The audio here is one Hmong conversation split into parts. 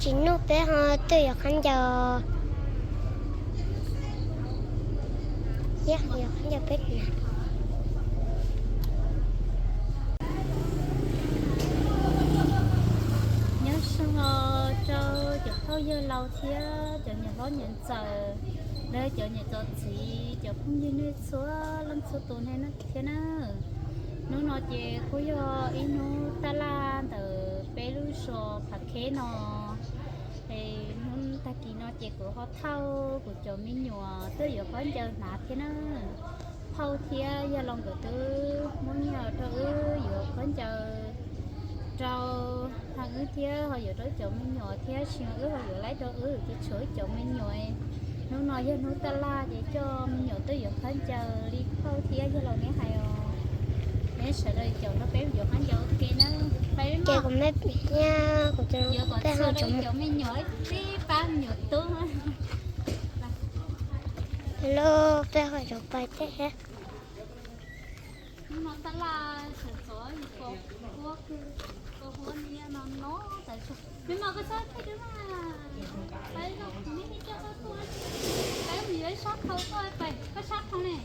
Tsis nug peb ho twb yuav khaub ncaws. Yog khaub ncaws peb. Nyob zoo rau cov phooj ywg laus thiab cov niam hlob niam ntxawm, lawv cov niam cov txiv, cov phooj ywg nej txhua leej txhua tus nej thiab na. Hnub no ces kuj yog ib hnub taj laj ntawm peb lub zos Phav Kheb no. Es hnub tag kis no ces kuv ho thauj kuv cov me nyuam tuaj yuav khaub ncaws hnav thiab na. Phauj thiab yawg laus nkawd twb muab nyiaj rau wb yuav khaub ncaws rau wb thiab ho yuav rau wb cov me nyuam thiab, tab sis wb ho yuav laib rau wb ces tshuav wb cov me nyuam. Hnub no yog hnub taj laj ces coj me nyuam tuaj yuav khaub ncaws li phauj thiab yawg laus neb hais os. Neb sawv daws caum nrog peb yuav khaub ncaws ua ke na. Ces kuv me, kuv yuav kom txhua rau cov me nyuam tib pab me nyuam tub. Hello, peb ho yuav pais teb. Hnub no taj laj sawv ntxov yus kos huab, kos huab niab no no tas zog. Me mos koj sab phem dub na, peb mus yuav ib sab khau tuaj, koj sab khau ne.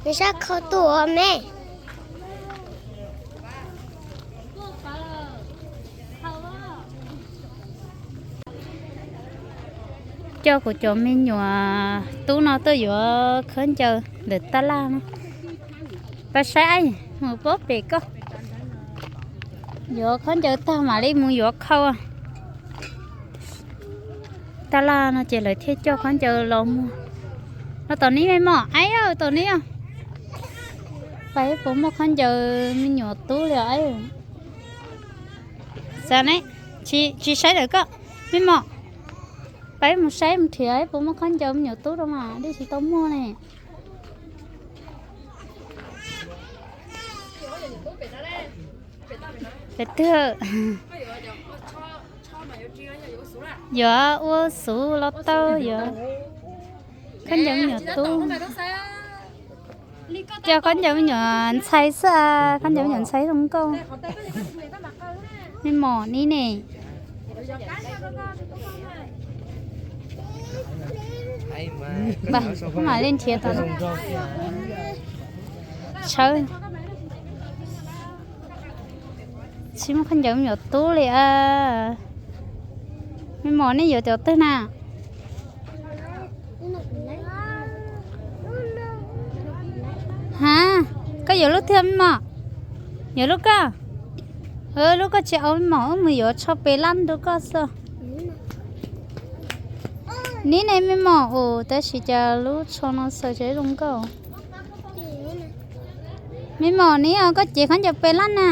Nws sab khau tuaj me. Coj kuv cov me nyuam tub no tuaj yuav khaub ncaws ntawm taj laj no. Pab saib, mus pob pem koj. Yuav khaub ncaws tag mam li mus yuav khau. Taj laj no ces lawv thiaj coj khaub ncaws los muag. Los tom neb me mos, aib, tom neb os. Pais puas muaj khaub ncaws me nyuam tub li os. Xav ne, tsis saib lawm koj, me mos. Peb mus saib mus nrhiav puas muaj khaub ncaws me nyuam tub rau mas dej tsis tau muaj ne. Pem twg? Yuav ua xuv los tau yuav. Khaub ncaws me nyuam tub. Coj khaub ncaws me nyuam ntxhais xwb, khaub ncaws me nyuam ntxhais zoo nkauj. Me mos neb ne. Mam li nrhiav tau. Tshawb. Tsis muaj khaub ncaws me nyuam tub li. Me mos nej yuav cov twg na? Ha, koj yuav lub twg me mos? Yuav lub koj? Lub koj tsis au me mos, wb mus yuav tsho pes lab rau koj xwb. Neb ne me mos, tab sis cas lub tsho no xaws tsis zoo nkauj. Me mos neb os, koj cev khaub ncaws pes lab na.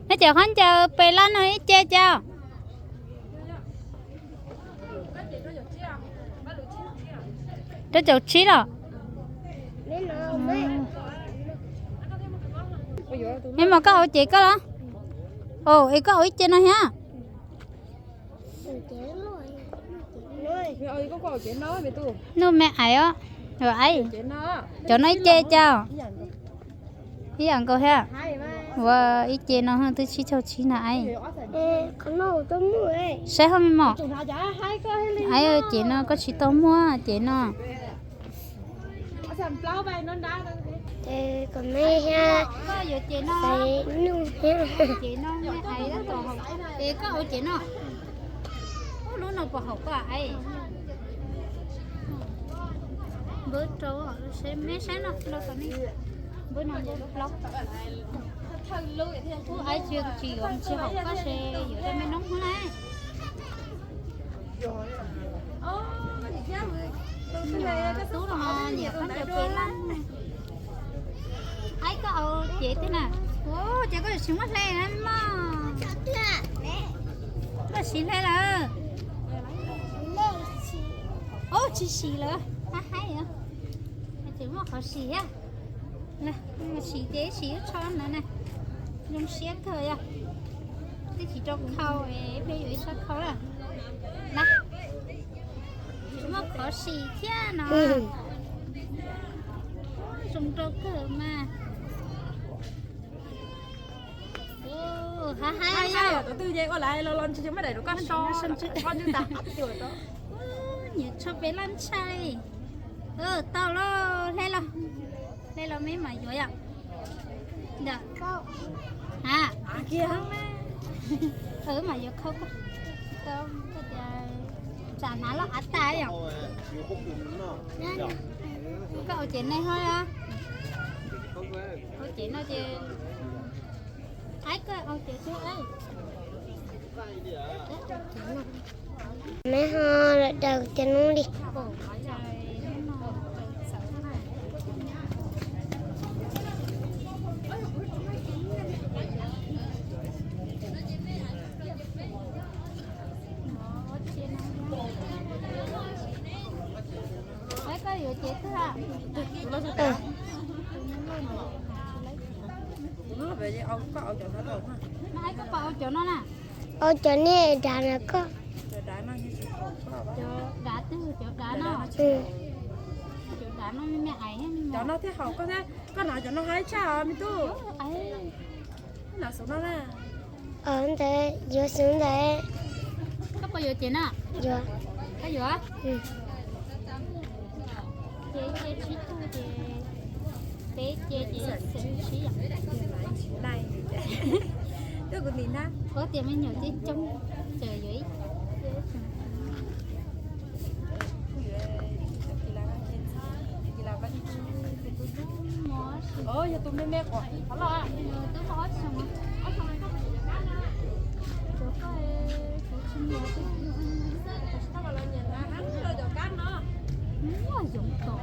Neb cev khaub ncaws pes lab no ib ce cas? Rau caum tsib los? Me mos koj au cev koj los? Es koj au ib ce no thiab. Nuj me ais os, ais. Cov no ib ce cas? Ib yam nkaus thiab. Ua ib ce no twb tsib caug tsib na ais. Saib ho me mos. Ais, ces no koj tsis tau muag ces no. Ces koj ua ces no. Lub no puas haum koj ais? Npawb rau, me saib no, npawb no npawb plaub. Ub, ais, tsis yuav tsis haum koj ces yuav rau me noob na. Tub no nyiam khaub ncaws pes lab. Ais, koj au cev twg na? Ub, ces koj yuav tsis muab hle na mog. Koj siv hle lawm. Ub, tsis siv lawm, hab haib. Tseem muaj qhov siv thiab. Siv ces siv ib tsho ntawd na. Zoo siab kawg yog. Twb tsis rau khau, peb yuav ib tsho khau lawm. Tseem muaj qhov siv thiab no. Zoo rau kawg mas. Hab hab yog tus twg ces ua lawm los los ntshe yuav muab daim rau koj so, koj ntswj tas hab tuaj tau. Nyiam tsho pem laj ntshai. Tau los, hle los, hle los meb mam yuav yom. Ntawm a, kiag, mam yuav khau koj. Koj tias tsam hnav loj av tas yom. Koj ua ces neeg ho, ua ces no ces, aib, koj ua ces xwb. Meb ho lawm daws cov noob li. Koj yuav cev twg? Koj pom ua cov no na. Ua cov nej dav na koj. Cov dav twg? Cov dav no. Cov dav no me me ais. Cov no thiaj haum koj thiab, koj hnav cov no haib tshaj os me tub. Hnav xov no na. Ntawd yuav xov ntawd. Koj puas yuav cev na? Yuav. Koj yuav? Ces cia tsib tug ces, peb ce ces xeem tsib yom. Twb kuv nim na. Koj tias me nyuam coob coob, ces yuav ib. Yog tus me me qhuav los. Muaj yoov tom.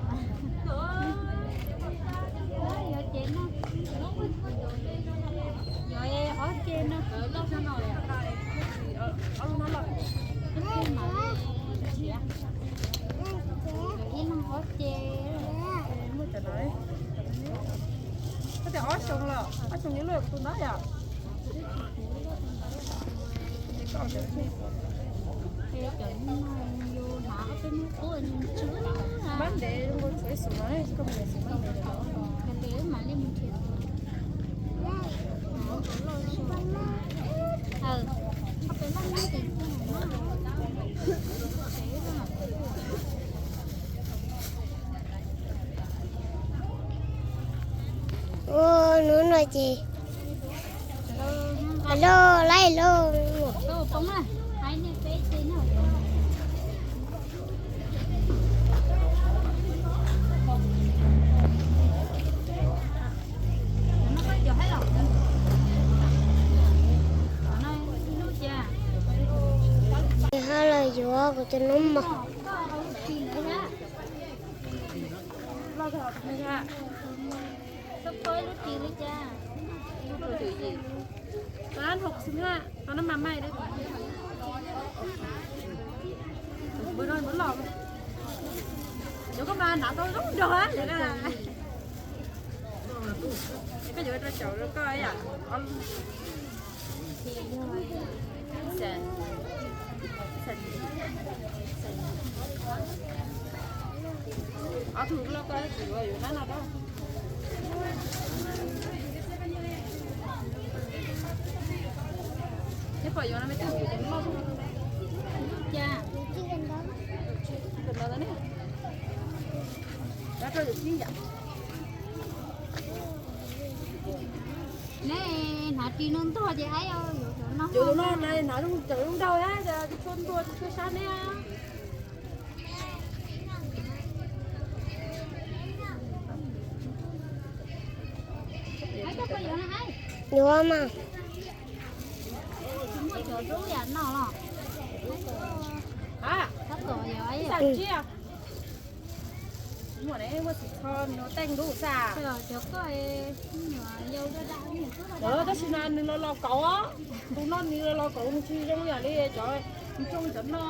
Yuav ces no. Yuav ob ce no. Ib leeg ob ce. Koj tias ob xyoo los, ob xyoo yuav luaj tus ntawd yom. Mab ntev zoo nkaus tshuav ib xus no, koj mus xus mab ntev. Ua hnub no ces, alo, laib lauj. Ho los yuav kuv tus noob mos. Tau lub ris li cas? Tau lub ris, tau lub ris, tau lub mas mai. Npawg no npawg los, cov koj mas hnav tau zoo nraug. Koj yuav rau caum rau koj yom. Ob tug loj koj yuav yuav nab no rau. Neb pom yuav no me tub, yuav loj. Cas? Neb hnav ris no ntog ces aib, yuav cov no, hnav cov zoo nraug, tsis tshua ntug tsis tshua sab neb. Yuav mas. Tsis muaj cov zoo yam no los? Tab tom yog ib yam tsiaj. Muaj ne, muaj xim txho nws teej lub xaj. Cov koj, tab sis mas nws los los kauv, tus no nws los los kauv nws tsis zoo yam li cov nws tsoo cov no.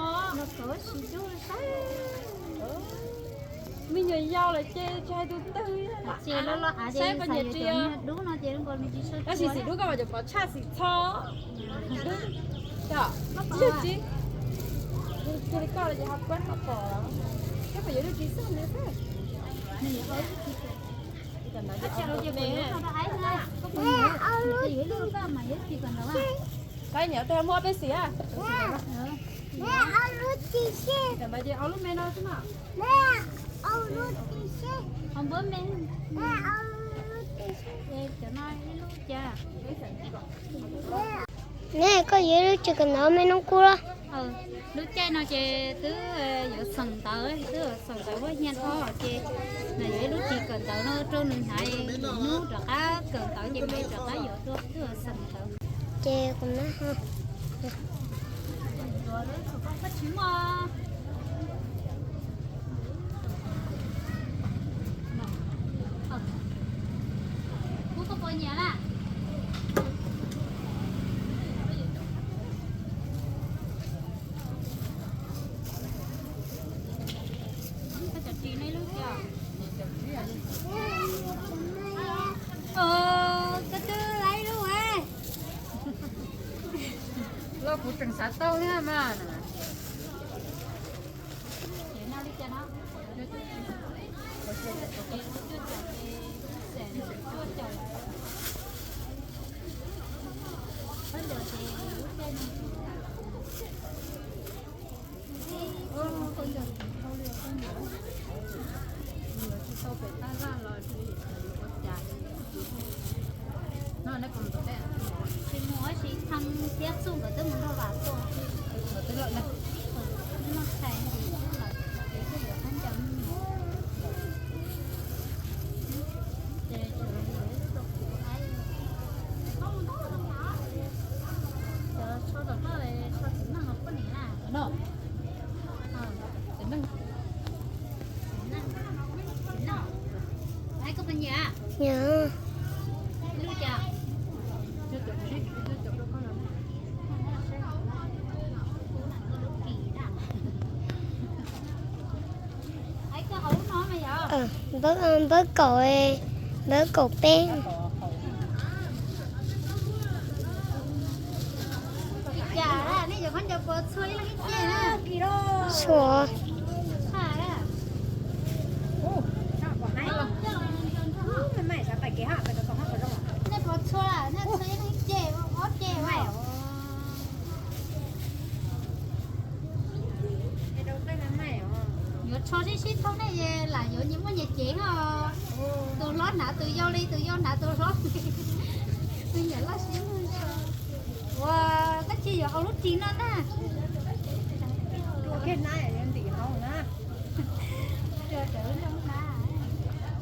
Me nyuam yaus lawm ces tsis hais tus twg. Saib koj nyiam ris. Tab sis xim dub koj mas cov pov tshaj xim txho. Yog tsis, tus li koj los ces ho kuab ho pom. Koj pom yuav lub ris xaj ntawd xwb. Koj nyiam tej muaj ob peb xis a. Ob lub me no xwb no. Ne, koj yuav ib lub tsis kawm ntawv me noob kub los? Lub caij no ces twb yuav xeem ntawv, twb yuav xeem ntawv huab hia dhau ces nws yuav ib lub tsis kawm ntawv no rau nws hnav, hnub rov qab kawm ntawv ces mam rov qab yuav dua, twb yuav xeem ntawv. Ces kuv na, Koj twb laib lub, los kuv tseem xav tau thiab mas. Tsis mus ua si thaj thiab txuj nkawd twb mus nrog Vam tuaj. Npawb kaum, npawb kaum peb. Txhua. Yuav tsho sib sib thoob ne, lam yuav nyias muaj nyias cev os. Tus hlob hnav tus yau li, tus yau hnav tus hlob li. Tus niam loj sib nug. Ua, koj tsis yuav hau lub ris no na.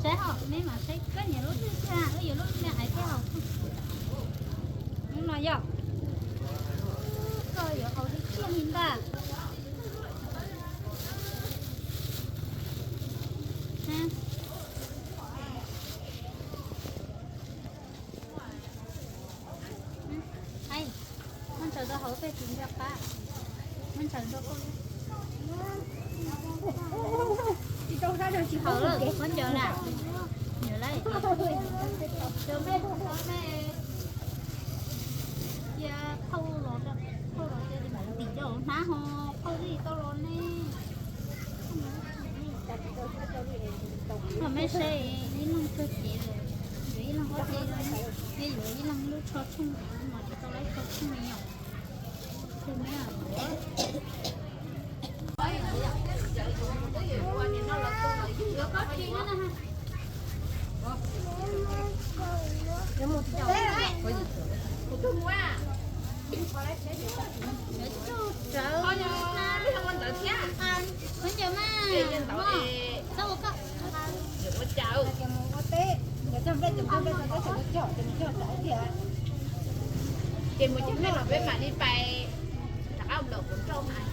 Saib hos, neb mam saib koj nyiam lub twg thiab, wb yuav lub me hais thiab hos. Lub no yog, koj yuav hau lub tsiaj li ntag. Muab ntshaw rau hauv peb tus nco qab. Muab ntshaw rau koj. Tsis hau lawm, muab nco na. Nco lawm. Cia phauj los, phauj los cia li mam li tim rau hauv hnab ho phauj thiaj tau los ne. Ho mej saib ib leeg kawg cev lawm, yuav ib leeg ob cev, thiab yuav ib leeg lub tsho tshooj, mas tsis tau laib tsho tshooj li yom. Khaub ncaws mas, txhob ua koj. Ces mus cov nplej los peb mam li pais rov qab ua nplaum kuv nrauj mas.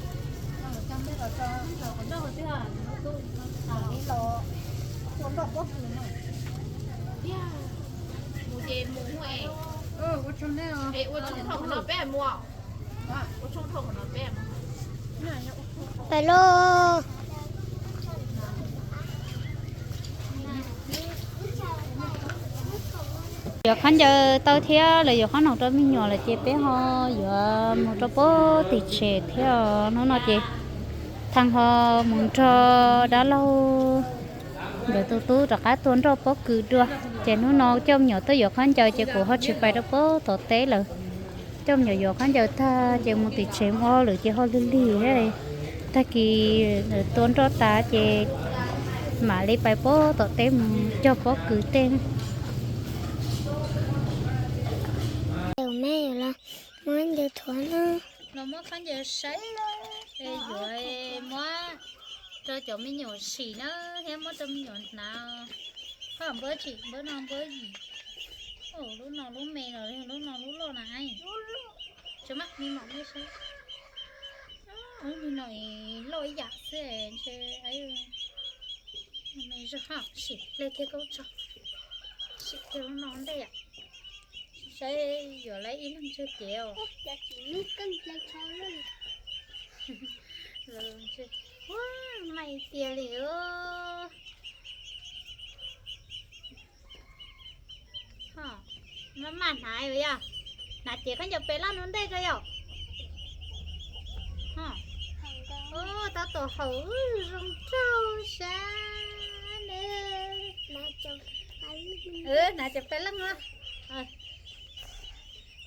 Cov nplej los tso nplaum kuv nrauj twg, tus los ua nrauj pob kws no. Mus ces mus mus es, ua tshooj dhau qhov no peb mus. Ua tshooj dhau qhov no peb mus. Pais lauj. Yuav khaub ncaws tau thiab lawv yuav qhob noom rau me nyuam lawm ces peb ho yuav mus rau pem tim tshem thiab os. Hnub no ces Thaj ho mus nrog dab laug Nkawd tus tub rov qab tua nroj pob kws dua, ces hnub no coj me nyuam tuaj yuav khaub ncaws ces kuv ho tsis pais rau pob tom teb lawm. Coj me nyuam yuav khaub ncaws tag ces mus tim tsev ua hauj lwm ces ho lig lig thiab. Tag kis tua nroj tas ces mam li pais pob tom teb mus cog pob kws tej. Muab ncaws thuav na. Los muab khaub ncaws saib, es yuav muab rau cov me nyuam sim na, thiab muab rau me nyuam hnav. Ho npawb tsis, npawb no npawb yim. Lub no lub me los lub no lub loj na. Tsis mas me mam nej saib. Lub me no loj ib yam xwb ntshe. Sim pliag kiag koj tso, sim kiag lub no ntej. Saib yuav lawv ib leeg tsawg cev os. Ua, mas tiag li os. Maj mam hnav yom, hnav cev khaub ncaws pem laj hnub ntej ko yom. Tab tom haum zoo nraug sab ne. Hnav cev pem laj no.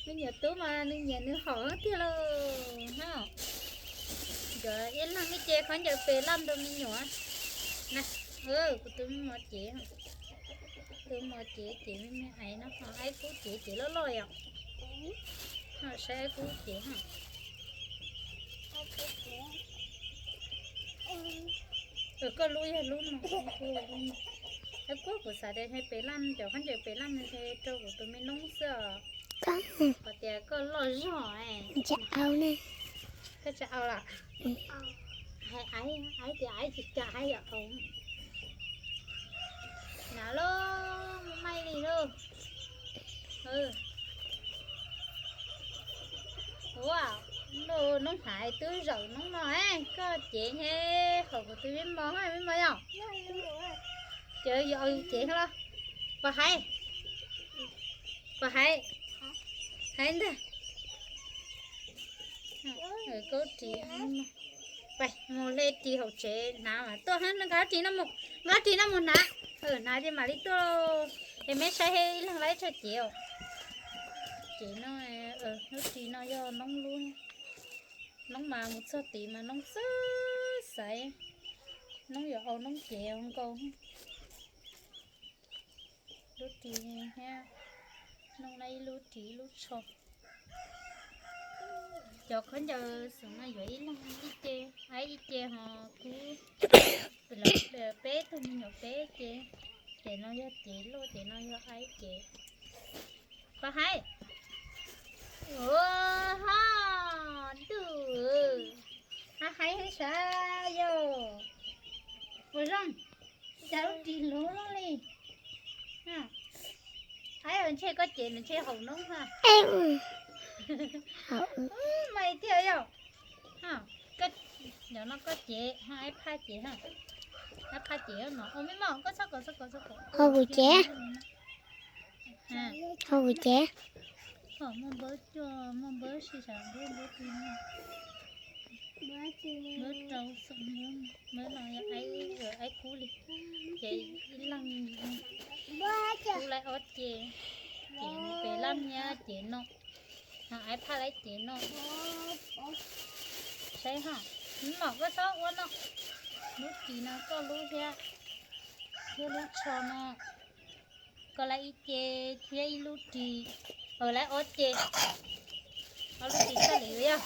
Me nyuam tub mas nws nyiam nws haum tiag lauj. Yuav ib leeg ib ce khaub ncaws pem laj rau me nyuam. Kuv tus me mos cev, tus mos cev ces me me aiv no ho aib kub cev ces loj loj yom. Ho saib aib kub cev na. Koj lub yog lub no, lub no. Aib kub kuv xav tias pem laj, cov khaub ncaws pem laj ntshe rau kuv tus me noob xwb os. Qhov tias koj loj zog. Koj tsis au los? Hais aib, aib tias aib tsis kam aib yom. Hnav lauj, maij li lauj. Ua, noob hnav twb zaum noob no, koj cev ntshe haum kuv tus me mos, me mos yom. Ces yog cev los. Pov haiv, pov haiv, haiv ntag. Kaub ris, mus hle ris hauv tsev hnav mas tuaj, nqa ris no mus, nqa ris no mus hnav. Hnav ces mam li tuaj. Es meb saib ib leeg laib tsawg cev os. Cev no, lub ris no yog noob lub. Noob mas mus txog tid mas noob xav xaiv, noob yuav au noob cev nkaus. Lub ris thiab, noob na ib lub ris ib lub tsho. Cov khaub ncaws xwb no yuav ib leeg ib ce, aib ib ce ho kub. Peb tug me nyuam peb ce, ces no yog cev loj, ces no yog aib cev. Pov haiv. Ua, ho ntuj, haiv haiv sav yog. Ua zoo, cas lub ris luv luaj li. Aib, ntshe koj cev nws ntshe haum noob ha. Mas tiag yog. Cov no koj cev, aib phaj cev, aib phaj cev no, ua me mos koj txhob kov, txhob kov, txhob kov. Ho kuv cev, ho kuv cev. Muaj npawb cuaj, muaj npawb sij sas, npawb npawb ti, npawb rau xom, npawb no yog aib, aib kub li. Ces ib leeg kub laib ob ce, ces pem laj niab cev no, ho aib phaj laib cev no. Saib ho, me mos koj txhob ua no, lub ris no koj lub thiab, thiab lub tsho no. Koj laib ib ce thiab ib lub ris, laib ob ce, ob lub ris txhaj li yog.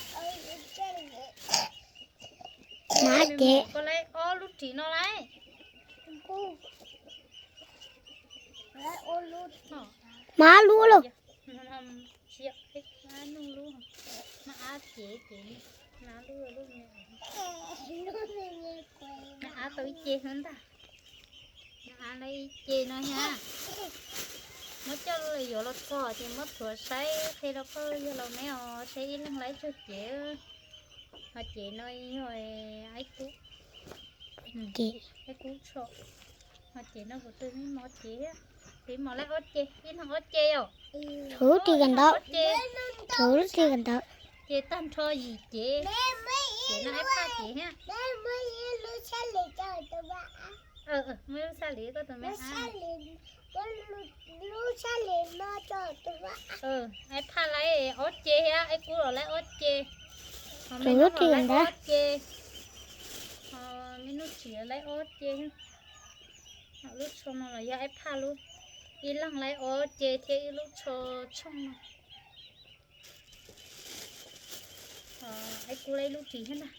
Hnav ces koj laib ob lub ris no lauj. Hnav lub lawm. Av tau ib ce xwb ntag. Av lawv ib ce no thiab. Muab coj yuav los txog ces muab thuav saib qhia rau koj yog los me os, saib ib leeg laib tsawg cev. Ho cev no yog aib kub, aib kub tsho. Ho cev no kuv tus me mos cev thiab. Tus me mos laib ob ce, ib leeg ob ce yom. Tshuav lub ris kawm ntawv, tshuav lub ris kawm ntawv. Ces tag nrho yim cev. Cev no aib phaj cev thiab. Muab lub xab lim koj tus me, lub xab lim no, ib phaj laib ob ce thiab ib kub los laib ob ce. Ho me nub los laib ob ce. Ho me nub tsis laib ob ce. Lub tsho no los yog ib phaj lub, ib leeg laib ob ce thiab ib lub tsho tshooj no. Ib kub laib ib lub ris thiab ntag.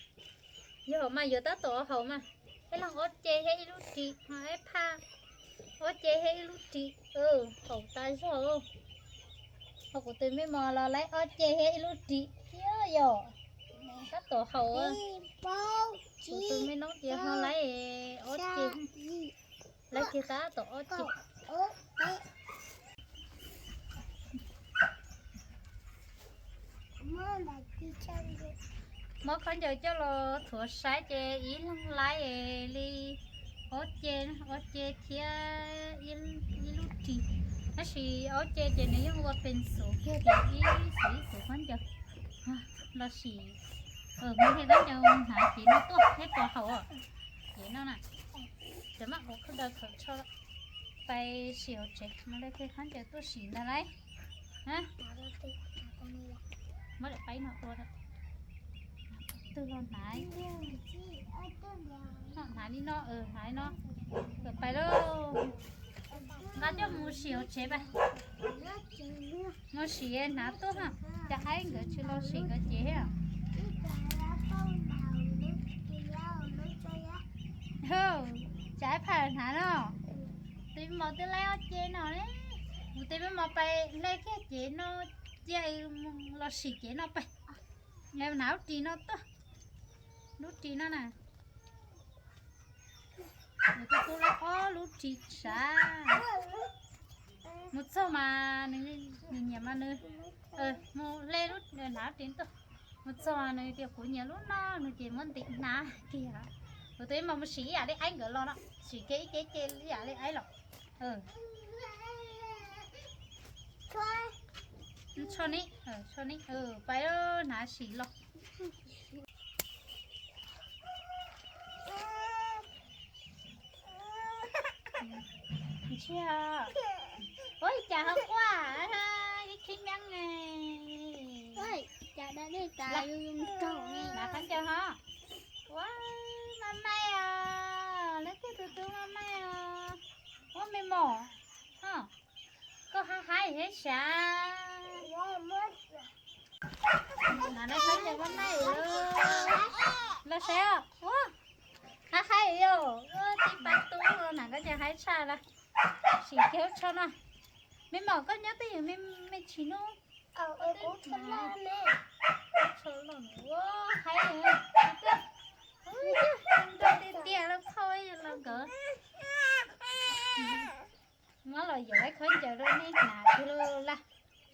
Yog mas yuav tab tom haus mas, ib leeg ob ce thiab ib lub ris, ho ib phaj ob ce thiab ib lub ris. Haus tas zog. Ho kuv tus me mos los laib ob ce thiab ib lub ris thiab yom. Tab tom haus. Kuv tus me noob ces ho laib ob ce, laib kiag tab tom ob ce. Muab khaub ncaws coj los thuav saib ces ib leeg laib li ob ce, ob ce thiab ib lub ris. Tab sis ob ce ces nws yeej ua peev xwm kiag tias ib xwm ib xwm khaub ncaws. Los sim, muab thiaj khaub ncaws hnav cev no tuaj thiab pov haum cev no na. Ces maj ua khaub ncaws khawm tsho pais sim hauv tsev, muab thiaj khaub ncaws tuaj sim ntag lauj. Muab daim paib no ua, twg los hnav, hnav li no, hnav li no. Khawm pais lauj. Nqa coj mus sim hauv tsev pais. Mus sim hnav tuaj, cas haib nkawd tsis los sim nkawd cev thiab. Cas ib phaj hnav no, tus me mos twb laib ob ce no, kuv tus me mos pais hle kiag cev no, cia los sim cev no pais. Hnav lub ris no tuaj, lub ris no na. Nws twb pub lawm ob lub ris sav. Mus txog mas nws, nws nyiam mas nws mus hle lub, hnav lub ris tuaj. Mus txog nws tias kuv nyiam lub no, nws ces muab ntim hnav kiag. Kuv tus me mos mus sim ib yam li aib nkawd los no, sim kiag ib ce ce ib yam li aib los. Tsho ni, tsho ni, pais hnav sim los. Ntsia, ua cas ho quaj ib khib meeb ne? Cas da dej tas, hnav khaub ncaws ho. Ua, maj maij os, leej twg tus tub maj maij os. Ua me mos, koj haib haib thiab sav. Hnav khaub ncaws maj maij los saib os. Ua, haib haib yom, tib pab tub hnav khaub ncaws haib tshaj lawm. Sim kiag lub tsho no. Me mos koj nyob twj ywm me tsis nub. Haib, nrog tiag tiag lawm phauj los nkawd. Muab los yuav lawv khaub ncaws rau nej hnav kiag lauj.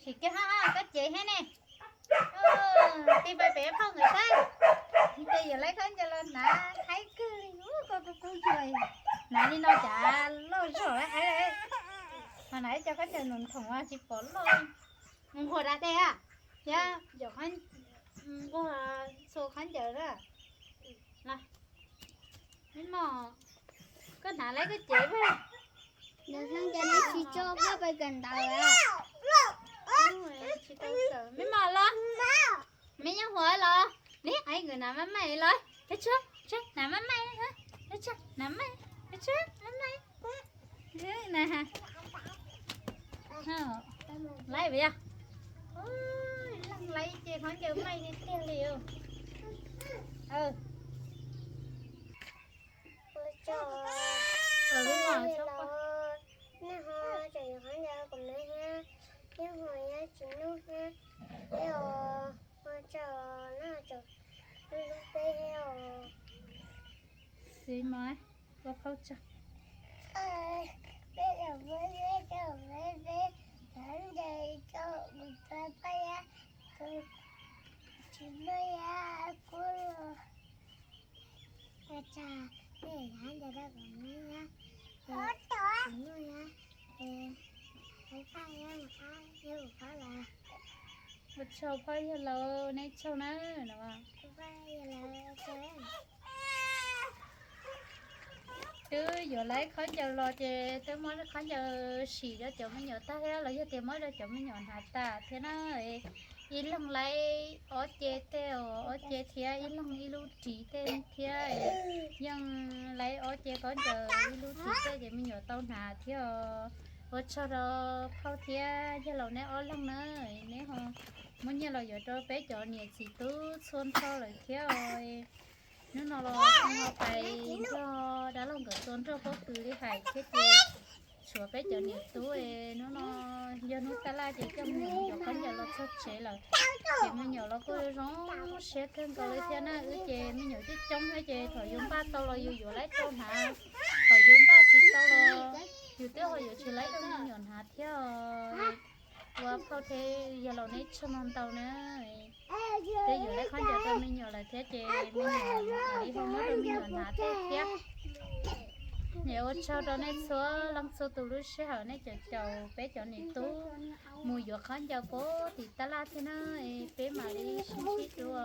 Sim kiag ha, koj cev thiab ne. Tig pais pem phauj nkawd saib. Ces yuav lawv khaub ncaws los hnav haib kawg li, koj kuj kub yuag. Hnav li no cas loj zog lawm. Ho hnav ib co khaub ncaws nus nthoom tsis pom loj. Nquag da dej a, thiab nquag txhua khaub ncaws na. Me mos, koj hnav lawv koj cev pag. Nws khaub ncaws no tsis tso koj pais kawm ntawv. Me mos los, me nyuam huam los, ne, ai nkawd hnav maj maij los, hnav maj maij, hnav maj maij, maj maij. Laib puas yog? Leej laib ces khaub ncaws maij tiag tiag li. Nej ho tseem yuav khaub ncaws kom me thiab, nej ho yuav tsis nug thiab, es ua tsaug, nej tseem hlub peb thiab os. Xwb mas, ua phauj tsaug. Peb los muab peb coj peb peb, thaum ntawd coj mus pab pab yab, tsis muaj yab kub los. Ua tsaug, peb yav ntawd rau kom muaj yab, tsis muaj yab, es pab yab qab yab mus pab lawm. Ua tsaug phauj yawg laus, nej tsaug na. Twb yuav lawv khaub ncaws los ces twb muab khaub ncaws sim rau cov me nyuam tag thiab los yog tias muab rau cov me nyuam hnav tas thiab na. Ib leeg lawv ob ce tej, ob ce thiab ib leeg ib lub ris tej thiab. Yeej lawv ob ce khaub ncaws ib lub ris tej ces me nyuam tau hnav thiab. Ua tsaug rau phauj thiab yawg laus neb ob leeg na, neb ho muab nyiaj los yuav rau peb cov niam txiv tub txhua nrho lawm thiab. Hnub no los pais nrog dab laug nkawd tua nroj pob kws li hais thiab ces tshuav peb cov niam tub. Hnub no yog hnub taj laj ces coj me nyuam cov khaub ncaws los txog tsev lawm, ces me nyuam los kuj zoo siab kawg nkaus li thiab na. Wb ces me nyuam coob coob thiab ces thaum yus npaj tau los yus yuav lawv rau hnav, thaum yus npaj tsis tau los yus twb ho yuav tsis lawv rau me nyuam hnav thiab. Ua phauj thiab yawg laus neb tsaug ntau na. Twb yuav lawv khaub ncaws rau me nyuam lawm thiab ces me nyuam mam li ho muab rau me nyuam hnav tej thiab. Ua tsaug rau nej txhua leej txhua tus lub sij hawm nej caum caum peb cov niam tub mus yuav khaub ncaws puag tim taj laj thiab na. Peb mam li sib ntsib dua.